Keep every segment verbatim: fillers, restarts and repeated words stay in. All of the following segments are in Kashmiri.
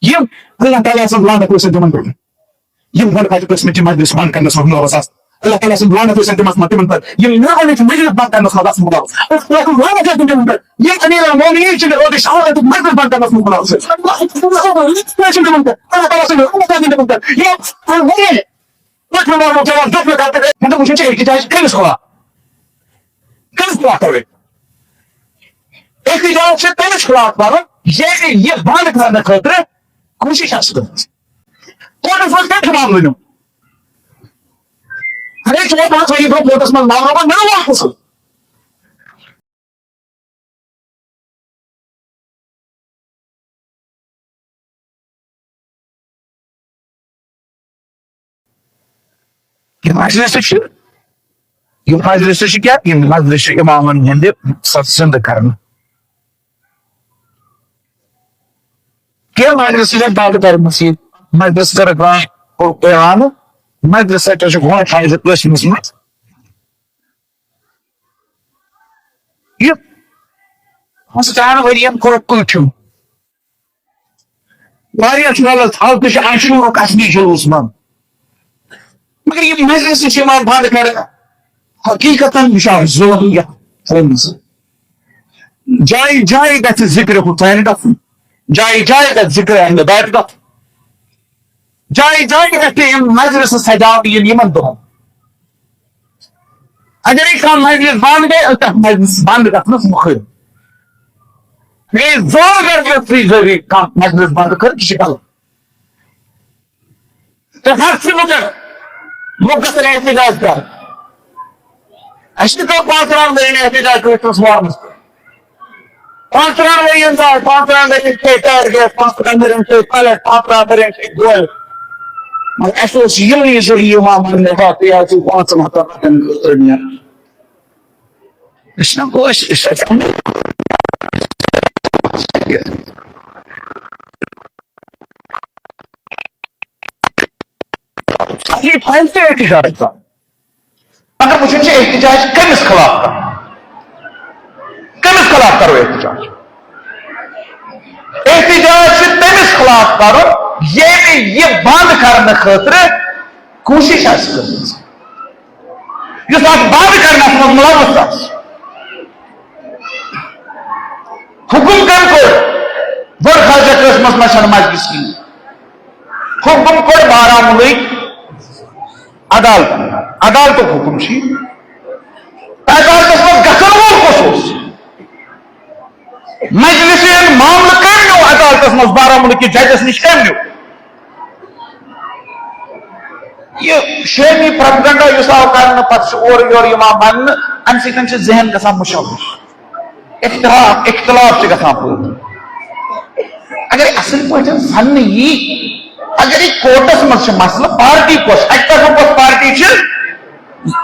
یِم اللہ تعالیٰ سٕنٛز لعنت ٲسِن تِمن پٮ۪ٹھ، یِم گۄڈٕ پتہٕ ٲسۍ مٕتۍ یہِ مجلس بنٛد کرنس منٛز مُلوث آسان۔ اللہ تعالیٰ سٕنٛز لعنت ٲسِن تِمن، تِمن پٮ۪ٹھ، یِم نہٕ أمِس مجلس بنٛد کرنس منٛز آسان مُلوث۔ اللہ تعالیٰ سٕنٛز لعنت ٲسِن تِمن پٮ۪ٹھ، یِم امیر المومنین چھِ اوترٕ شہادت مجلس بنٛد کرنس منٛز مُلوث۔ اللہ تعالیٰ سٕنٛز لعنت ٲسِن تِمن پٮ۪ٹھ، اللہ تعالیٰ سٕنٛز لعنت ٲسِن تِمن پٮ۪ٹھ، یِم مطلب، وٕچھُن چھُ احتجاج کٔمِس خلاف؟ کٔمِس خلاف کرو؟ احتجاج چھُ تٔمِس خلاف کرُن، ییٚلہِ یہِ بنٛد کرنہٕ خٲطرٕ کوٗشِش آسہِ کٔرمٕژ۔ کورٹَس منٛز کَتہِ چھُ معاملہٕ نیُن؟ اَگر ژور پانٛژھ ؤری برٛونٛہہ کورٹَس منٛز معاملہٕ گوٚو، مےٚ گوٚو واپَس۔ یہِ مجلس چھِ، یہِ مجلس چھِ کیٛاہ؟ یہِ مجلس چھِ اِمامَن ہٕنٛدِ سۄ زِندٕ کرنہٕ۔ کینٛہہ مجلس چھِ بنٛد کٔرمٕژ یہِ۔ مجلس کٔرٕکھ وۄنۍ اعلان، مجلس سۭتۍ چھُ گۄڈٕ فٲیدٕ کٲنٛسہِ منٛز منٛز۔ یہِ پانٛژترٕٛہَن ؤرین کوٚرُکھ کٲفی۔ واریاہ چھُ غلط، حالکہِ چھُ عاشورُک اصلی جلوس منٛز۔ مگر یہِ مجلس چھِ یِوان بنٛد کرنہٕ۔ حقیقتاً یہِ چھُ اکھ ظلم یتھ قومس۔ جایہِ جایہِ گژھِ ذکر حسین گژھُن، جایہِ جایہِ گژھِ ذکر اہل بیت گژھُن، جایہِ جایہِ گژھِ یِم مجلس سجاونہٕ یِن یِمن دۄہن۔ اگرے کانٛہہ مجلس بنٛد گٔے، تتھ مجلس بنٛد گژھنس مُخٲلف۔ بیٚیہِ زور گژھِ ذٔریعہٕ کانٛہہ مجلس بنٛد کٔرِتھ، یہِ چھُ غلط۔ تہٕ ہر چھِ لُکن، لُکھ گژھن احتجاج کرٕنۍ۔ اَسہِ تہِ کوٚر پانٛژترٕٛہَن ؤرین احتجاج کٲشرِس وارمس پٮ۪ٹھ۔ پانٛژترٕٛہَن ؤرین درٛاے، پانٛژترٕٛہَن ؤرین چھِ ٹارگیٹ، پانٛژترٕٛہَن ؤرین چھِ پلیٹ، پانٛژترٕٛہَن ؤرین چھِ گولۍ۔ مگر اَسہِ اوس یِمنٕے ذٔریعہٕ یِوان وننہٕ، ہے، تُہۍ حظ چھِو پانٛژن ہتن رۄپین خٲطرٕ نیران۔ أسۍ چھِنہ گوٚو، أسۍ، أسۍ، أسۍ، اَصلی فٲیدٕ تہِ احتجاج کرُن۔ مگر وٕچھُن چھُ احتجاج کٔمِس خلاف کرُن؟ کٔمِس خلاف کرو احتجاج؟ احتجاج چھُ تٔمِس خلاف کرُن، ییٚمۍ یہِ بنٛد کرنہٕ خٲطرٕ کوٗشِش آسہِ کٔرمٕژ، یُس اتھ بنٛد کرنس منٛز مُلوث آسہِ۔ حُکُم کٔمۍ کوٚر؟ بٔڑ خاجہ قٲسمس منٛز چھنہٕ مجلس کِہیٖنۍ۔ حُکُم کوٚر بارہمُلہٕکۍ عدالتن۔ عدالتُک حُکُم چھُ یہِ۔ عدالتس منٛز گژھن وول کُس اوس؟ مجلسن معاملہٕ کٔمۍ نیوٗ عدالتس منٛز؟ بارہمولہ کِس ججس نِش کٔمۍ نیوٗ؟ یہِ شٲمی پروپیگنڈا یُس آو کرنہٕ، پتہٕ چھُ اورٕ یورٕ یِوان وننہٕ، امہِ سۭتۍ چھُ ذہن گژھان مُشوش، اختلاف، اختلاف چھُ گژھان پٲدٕ۔ اگر اصل پٲٹھۍ سننہٕ یی، اگر یہِ کورٹس منٛز چھُ مسلہٕ، پارٹی کۄس، اکہِ طرفہٕ کۄس پارٹی چھِ؟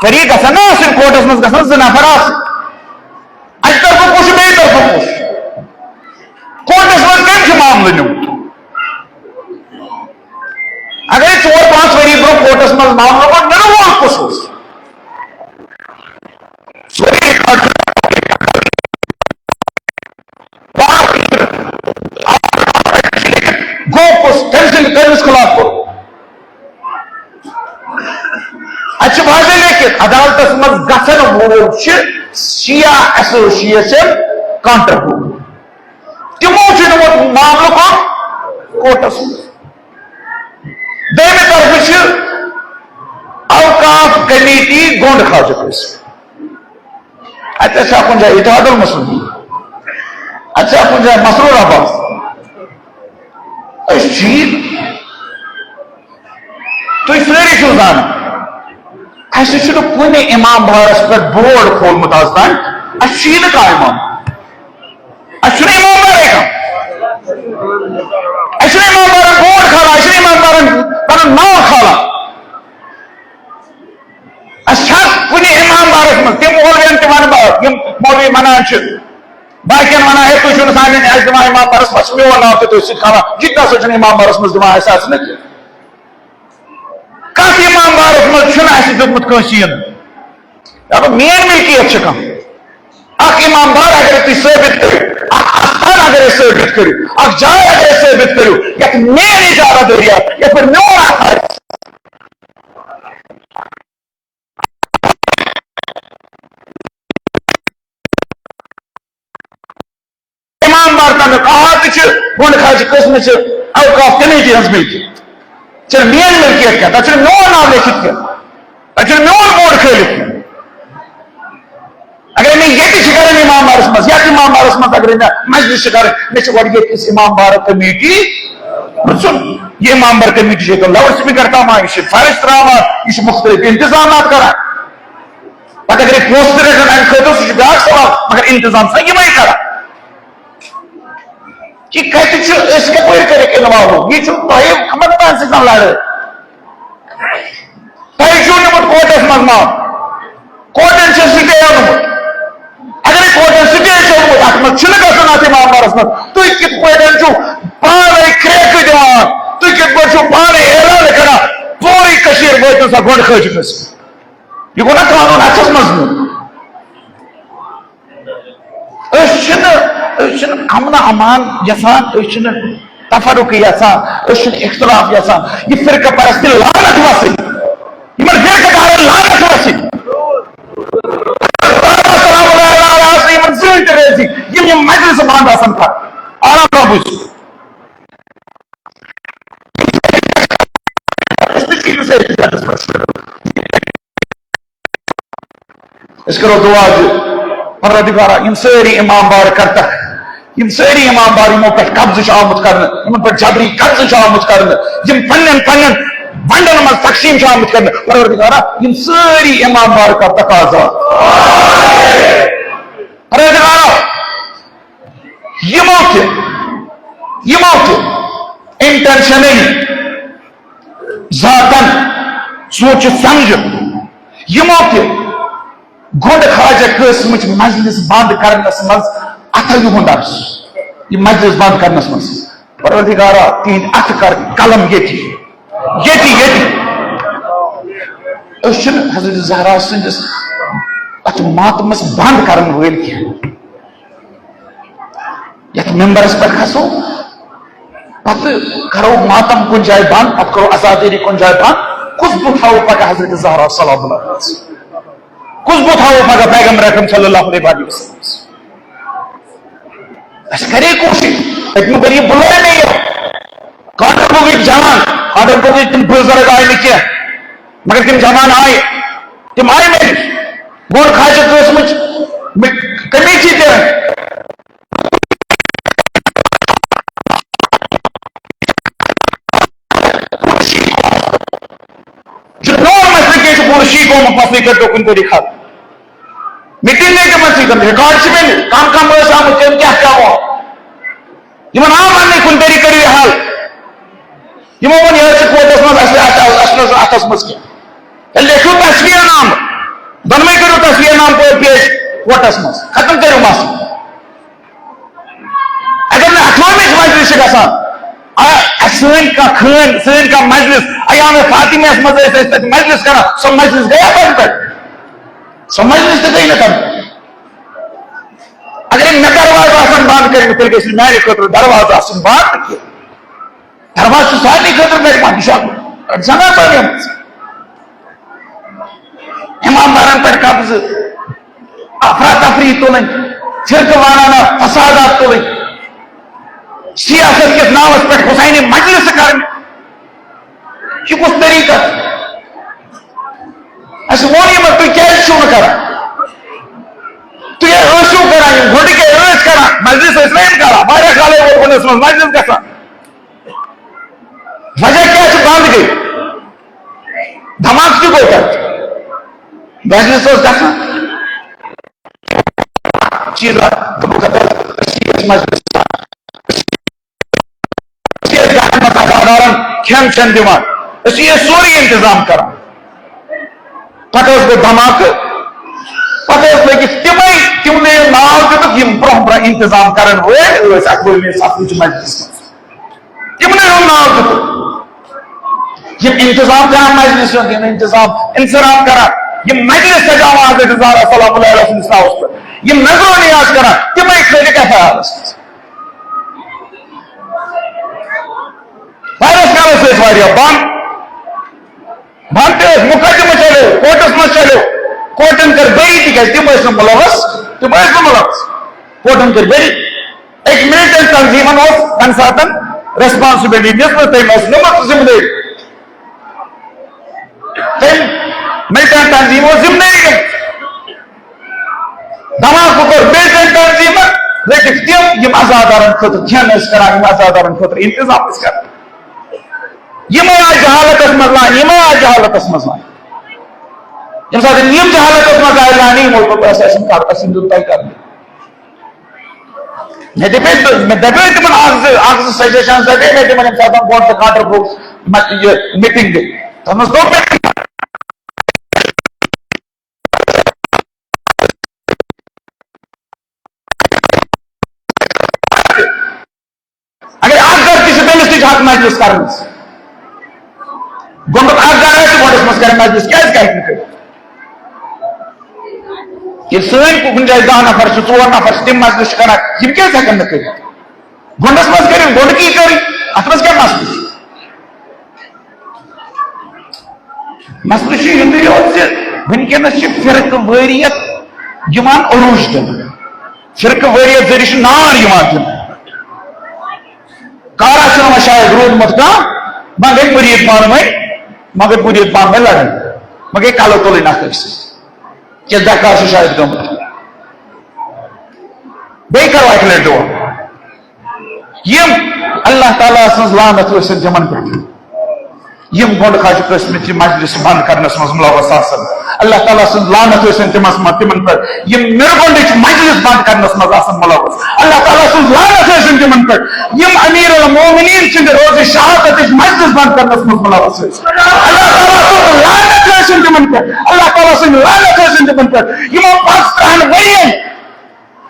فریق گژھن نہ آسٕنۍ کورٹس منٛز، گژھن زٕ نفر آسٕنۍ۔ اکہِ طرفہٕ کُس چھُ، بیٚیہِ طرفہٕ کُس چھُ؟ کورٹس منٛز کٔمۍ چھُ معاملہٕ نیوٗمُت؟ اگرے ژور پانٛژھ ؤری برونٛہہ کورٹس منٛز معاملہٕ گوٚو، نِنہٕ وول کُس اوس؟ سورُے کتھ گوٚو کُس؟ تٔمۍ سٕنٛدِ، تٔمِس خلاف کوٚر؟ اَتہِ چھُ واضح لیکھِتھ، عدالتس منٛز گژھن وول چھِ شیعہ ایسوسیشن کانٹر گروپ۔ تِمو چھُ نِمُت معاملہٕ کوٚت؟ کورٹس منٛز۔ دوٚیمہِ طرفہٕ چھِ اوقاف کمیٹی گونڈ خاجہ قٲسم۔ اَتہِ چھا کُنہِ جایہِ اتحاد المسلمین؟ اَتہِ چھا کُنہِ جایہِ مسرور عباس؟ أسۍ چھِ یہِ، تُہۍ سٲری چھِو زانان، اَسہِ چھُنہٕ کُنہِ امام بارس پٮ۪ٹھ بورڈ کھولمُت آز تام۔ اَسہِ چھُ یہِ نہٕ کانٛہہ امام، اَسہِ چھُنہٕ امام بارے کانٛہہ، اَسہِ چھُنہٕ امام بارن بورڈ کھالان، اَسہِ چھُنہٕ امام بارن پنُن ناو کھالان۔ اَسہِ چھا کُنہِ امام بارس منٛز تِم مولوین تہِ وَنہٕ بہٕ، یِم مولوی وَنان چھِ، باقین وَنان، ہے، تُہۍ چھِو نہٕ سانٮ۪ن اَسہِ دِوان امام بارس، بس میون ناو تہِ تُہۍ سۭتۍ کھالان، یہِ تہِ نہ سا چھُنہٕ امام بارس منٛز دِوان اَسہِ اَژنہٕ کینٛہہ۔ کَتھ امام بارس منٛز چھُنہٕ اَسہِ دیُتمُت کٲنٛسہِ یِنہٕ؟ دَپان، میٲنۍ مِلکیت چھِ کانٛہہ۔ اکھ امام بار اگر تُہۍ ثٲبت کٔرِو، اکھ آستان اگر أسۍ ثٲبت کٔرِو، اکھ جاے اگر أسۍ ثٲبت کٔرِو، یتھ مین اجارہ دٲری آسہِ، یتھ پٮ۪ٹھ میون اکھ آسہِ۔ امام بار تمیُک آ تہِ چھِ، گۄنڈٕ خاجہِ قٕسمہٕ چھِ، اوقاف کمیٹی ہٕنٛز ملکیت۔ چھِنہٕ میٲنۍ ملکیت کینٛہہ، تَتھ چھُنہٕ میون ناو لیکھِتھ کینٛہہ، تَتھ چھُنہٕ میون بوٚڑ کھٲلِتھ کینٛہہ۔ اگر مےٚ ییٚتہِ چھِ کرٕنۍ امام بارس منٛز، یتھ امام بارس منٛز اگر مےٚ مجلس چھِ کرٕنۍ، مےٚ چھِ گۄڈٕ ییٚتہِ کِس امام بار کمیٹی پرژھُن۔ یہِ امام بار کمیٹی چھِ ییٚتہِ لاؤڈ سپیکر تھاوان، یہِ چھِ فرش تراوان، یہِ چھِ مختلف انتظامات کران۔ پتہٕ اگر پونٛسہٕ تہِ رٹن امہِ خٲطرٕ، سُہ چھُ بیاکھ سوال، مگر انتظام چھُنہ یِمے کران۔ یہِ کتہِ چھُ، أسۍ کپٲرۍ کٔرِکھ involve؟ یہِ چھُ تۄہہِ یِمن پانسٕے سان لڑٲے۔ تۄہہِ چھُو نیوٗمُت کورٹس منٛز معاملہٕ، کورٹن چھُ سٹے اوٚنمُت۔ اگرے کورٹن سٹے چھُ اوٚنمُت، اتھ منٛز چھُنہٕ گژھُن اتھ امام بارس منٛز۔ تُہۍ کِتھ پٲٹھۍ چھِو پانے کرٛیکہٕ دِوان؟ تُہۍ کِتھ پٲٹھۍ چھِو پانے اعلان کران؟ پوٗرٕ کٔشیٖر وٲتِو سا گۄنڈٕ خٲجہِ کٔژ۔ یہِ گوٚو نا قانوٗن اَتھَس منٛز نیُن؟ أسۍ چھِنہٕ، أسۍ چھِنہٕ امن امان یژھان، أسۍ چھِنہٕ تفرقہٕ یژھان، أسۍ چھِنہٕ اختلاف یژھان۔ یہِ فرقہٕ پرستی لعنت وسٕنۍ، یِمن فرقہٕ دارن لعنت وسٕنۍ۔ یِمن زٕہٕنۍ تہِ رٲضی، یِم یِم مجلسہٕ بنٛد آسن کران۔ آرام سان بوٗزِو۔ أسۍ کرو دعا زِ پروردگارا، یِم سٲری امام بار کرتکھ، یِم سٲری امام بار یِمو پٮ۪ٹھ قبضہٕ چھُ آمُت کرنہٕ، یِمن پٮ۪ٹھ جبری قبضہٕ چھُ آمُت کرنہٕ، یِم پننٮ۪ن پننٮ۪ن بنڈن منٛز تقسیٖم چھِ آمٕتۍ کرنہٕ، پروردگارا، یِم سٲری امام بار کرتکھ آزاد۔ پروردگارا، یِمو تہِ، یِمو تہِ intentionally ذاتن سوٗنٛچِتھ سمجھِتھ یِمو تہِ گۄڈٕ خواجہ قٲسمٕچ مجلس بنٛد کرنس منٛز اتھو یِہُنٛد آسہِ، یہِ مجلس بنٛد کرنس منٛز۔ پروردگارا، تِہنٛدۍ اتھٕ کر قلم ییٚتی، ییٚتی، ییٚتی۔ أسۍ چھِنہٕ حضرت زہرا سٕنٛدِس اتھ ماتمس بنٛد کرن وٲلۍ کینٛہہ۔ یتھ ممبرس پٮ۪ٹھ کھسو، پتہٕ کرو ماتم کُنہِ جایہِ بنٛد، پتہٕ کرو عزادٲری کُنہِ جایہِ بنٛد۔ کُس بُتھ ہاوو پگاہ حضرت زہرا سلام اللہ علیہا؟ کُس بُتھ ہاوو پگاہ پیغمبر اکرم صلی اللہ علیہ وسلم؟ اسہِ کرے کوٗشش، پٔتمہِ ؤری بُلٲے مےٚ یہِ کاٹن بوگٕکۍ جوان، کاٹن بوگٕکۍ تِم بُزرگ آیہِ نہٕ کینٛہہ، مگر تِم جوان آیہِ، تِم آیہِ مےٚ نِش۔ گۄڈٕ خواجہ قٲسمٕچ مےٚ کمیٹی تہِ چھُ نوٚو مسلہٕ کینٛہہ، چھُ پوٗرٕ شی قومُک مسلہٕ، یہِ کٔرۍتو کُنہِ طریٖقہٕ حل۔ میٖٹِنٛگ گٔے تِمن سۭتۍ، ریکارڈ چھِ مےٚ نِش، کم کم ٲسۍ آمٕتۍ، تِم کیٛاہ کیٛاہ ووٚن۔ یِمن آو وننہٕ، کُنہِ طریٖقہٕ کٔرِو یہِ حل۔ یِمو ووٚن، یہِ حظ چھُ کورٹس منٛز، اَسہِ، اَسہِ، اَسہِ، اَسہِ چھُنہٕ اَتھس منٛز کینٛہہ۔ تیٚلہِ لیکھِو تصویر نامہٕ، دۄنوَے کٔرِو تصویر نامہٕ پٲٹھۍ پیش کورٹس منٛز، ختم کٔرِو مسلہٕ۔ اگر نہٕ اَٹھووُہمِس مجلس چھِ گژھان، آ، اَسہِ سٲنۍ کانٛہہ خٲنۍ، سٲنۍ کانٛہہ مجلس، ایام فاطمیَس منٛز ٲسۍ أسۍ تَتہِ مجلس کران، سۄ مجلس گٔیا تَنہٕ پٮ۪ٹھ؟ سۄ مجلس تہِ گٔے نہٕ تَنہٕ پٮ۪ٹھ۔ اگر مےٚ دروازٕ آسن بنٛد کٔرمٕتۍ، تیٚلہِ گژھِ نہٕ میانہِ خٲطرٕ دروازٕ آسٕنۍ بنٛد کینٛہہ۔ دروازٕ چھُ سارنٕے خٲطرٕ میلان، یہِ چھُ اکھ زنان بنیمٕژ۔ امام بارن پٮ۪ٹھ قبضہٕ، افراتفری تُلٕنۍ، فرقہٕ وارانہ فسادات تُلٕنۍ، سیاست کِس ناوس پٮ۪ٹھ حسینی مجلس کرٕنۍ، یہِ کُس طریٖقہٕ؟ اَسہِ ووٚن یِمن، تُہۍ کیٛازِ چھِو نہٕ کران؟ تُہۍ ہے ٲسِو کران، یِم گۄڈٕ کیٛازِ ٲسۍ کران؟ مجلس ٲسۍ نہ یِم کران، واریاہ کالے ووت وُنس منٛز مجلس گژھان۔ وجہ کیٛاہ چھُ بنٛد گٔے؟ دھماکہٕ تہِ گوٚو تَتہِ۔ مجلس اوس گژھان۔ چیٖز اکھ، دوٚپُکھ، ہتا، أسۍ چھِ یَتھ مجلس، أسۍ چھِ یَتھ گرن منٛز عزادارن کھٮ۪ن چٮ۪ن دِوان، أسۍ چھِ یہِ سورُے انتظام کران۔ پتہٕ حظ گوٚو دھماکہٕ، پتہٕ حظ لٔگِکھ تِمے، تِمنٕے ناو دِتُکھ، یِم برونٛہہ برونٛہہ انتظام کرن وٲلۍ ٲسۍ اَکوُہمہِ صفٕچ مجلس منٛز۔ تِمنٕے ہُنٛد ناو دِتُکھ۔ یِم انتظام کران مجلس ہُنٛد، یِم انتظام، انصرام کران، یِم مجلس سجاوان حضرت زہرا سلام اللہ علیہا سٕنٛدِس ناوس پٮ۪ٹھ۔ یِم نظرو نیاز کران، تِمے کھٔتۍ کتھ حالس منٛز۔ واریاہس کالس ٲسۍ واریاہ بنٛد، بنٛد تہِ ٲسۍ، مقدمہٕ چلیو، کورٹس منٛز چلیو، کورٹن کٔر بٔری، تِکیازِ تِم ٲسۍ نہٕ مُلوث، تِم ٲسۍ نہٕ مُلوث، کورٹن کٔر بٔری۔ أکۍ مِلٹنٹ تنظیٖمن اوس تمہِ ساتن ریسپانسبلٹی دِژمٕژ، تٔمۍ ٲس نِمٕژ ذمہٕ دٲری۔ تٔمۍ مِلٹنٹ تنظیٖم اوس ذمہٕ دٲری نِمٕژ۔ دھماکہٕ کوٚر مِلٹنٹ تنظیٖمن، رٔٹِکھ تِم، یِم عزادارن خٲطرٕ کھٮ۪ن ٲسۍ کران، یِم عزادارن خٲطرٕ انتظام ٲسۍ کران۔ یِمے آیہِ جہالتس منٛز لانہِ، یِمے آیہِ جہالتس منٛز لانہِ۔ ییٚمہِ ساتہٕ یِم جہالتس منٛز آیہِ لانہِ، یِمو دوٚپ، "اَسہِ آسہِ نہٕ کر-، اَسہِ چھُنہٕ دیُن تۄہہِ کرنہٕ۔" مےٚ دَپے، مےٚ دَپے تِمن اکھ زٕ، اکھ زٕ سجیشنز دَپے مےٚ تِمن، ییٚمہِ ساتہٕ تِم گۄڈٕ تہٕ کاٹر بوکس، مطلب، یہِ میٖٹنگ گٔے، تَتھ منٛز دوٚپ مےٚ، اگر اکھ گرٕ تہِ چھُ، تٔمِس تہِ چھُ حق مجلس کرنس۔ گۄڈٕنیُک اکھ گرٕ آسہِ، گۄڈس منٛز کرِ مجلس، کیازِ کرِ نہٕ کٔرِتھ؟ ییٚلہِ سٲنۍ کُنہِ جایہِ دَہ نفر چھِ، ژور نفر چھِ، تِم مجلس چھِ کران، یِم کیازِ ہٮ۪کن نہٕ کٔرِتھ؟ گۄڈس منٛز کٔرِو، گۄڈٕ کی کٔرِو، اتھ منٛز کیٛاہ مسلہٕ چھُ؟ مسلہٕ چھُ یِتُے یوت زِ وٕنکیٚنس چھِ فرقہٕ وٲریت یِوان عروج دِنہٕ۔ فرقہٕ وٲریت ذٔریعہٕ چھُ نار یِوان دِنہٕ۔ کارا چھُنہٕ وۄنۍ شاید روٗدمُت کانٛہہ، وۄنۍ گٔے مُریٖد پانہٕ ؤنۍ، وۄنۍ گٔے مُریٖد پانہٕ ؤنۍ لڑان، وۄنۍ گٔے کلہٕ تُلٕنۍ اکھ أکۍ سۭتۍ۔ کینٛہہ دَکار چھُ شاید گوٚمُت۔ بیٚیہِ کرو اَکہِ لَٹہِ دُعا۔ یِم اللہ تعالیٰ سٕنٛز لعنت ٲسِن تِمن پٮ۪ٹھ، یِم گۄنٛڈٕ خاجہِ قٲسمٕچہِ مجلس بنٛد کرنس منٛز مُلوث آسن۔ اللہ تعالیٰ سٕنٛز لعنت ٲسِن تِمن، تِمن پٮ۪ٹھ، یِم مِرگۄنٛڈٕچ مجلس بنٛد کرنس منٛز آسن مُلوث۔ اللہ تعالیٰ سٕنٛز لعنت ٲسِن تِمن پٮ۪ٹھ، یِم امیر المومنین سٕنٛدِ روزِ شہادتٕچ مجلس بنٛد کرنس منٛز مُلوث ٲسۍ۔ اللہ تعالیٰ سٕنٛز لعنت ٲسِن تِمن پٮ۪ٹھ، اللہ تعالیٰ سٕنٛز لعنت ٲسِن تِمن پٮ۪ٹھ، یِمو پانٛژترٕٛہن ؤرین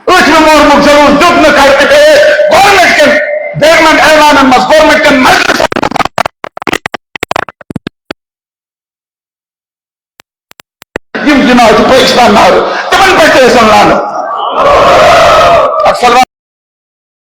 ٲٹھمہِ محرمُک جلوس دیُت نہٕ کھڑکہٕ، گورنمنٹ کٮ۪ن، گورنمنٹ اعلانن منٛز، گورنمنٹ کٮ۪ن مجلسن، یِم جناب چھِ پٲکِستان نارٕ، تِمن پٮ۪ٹھ تہِ ٲسۍ لعنت۔ اکھ سلوات۔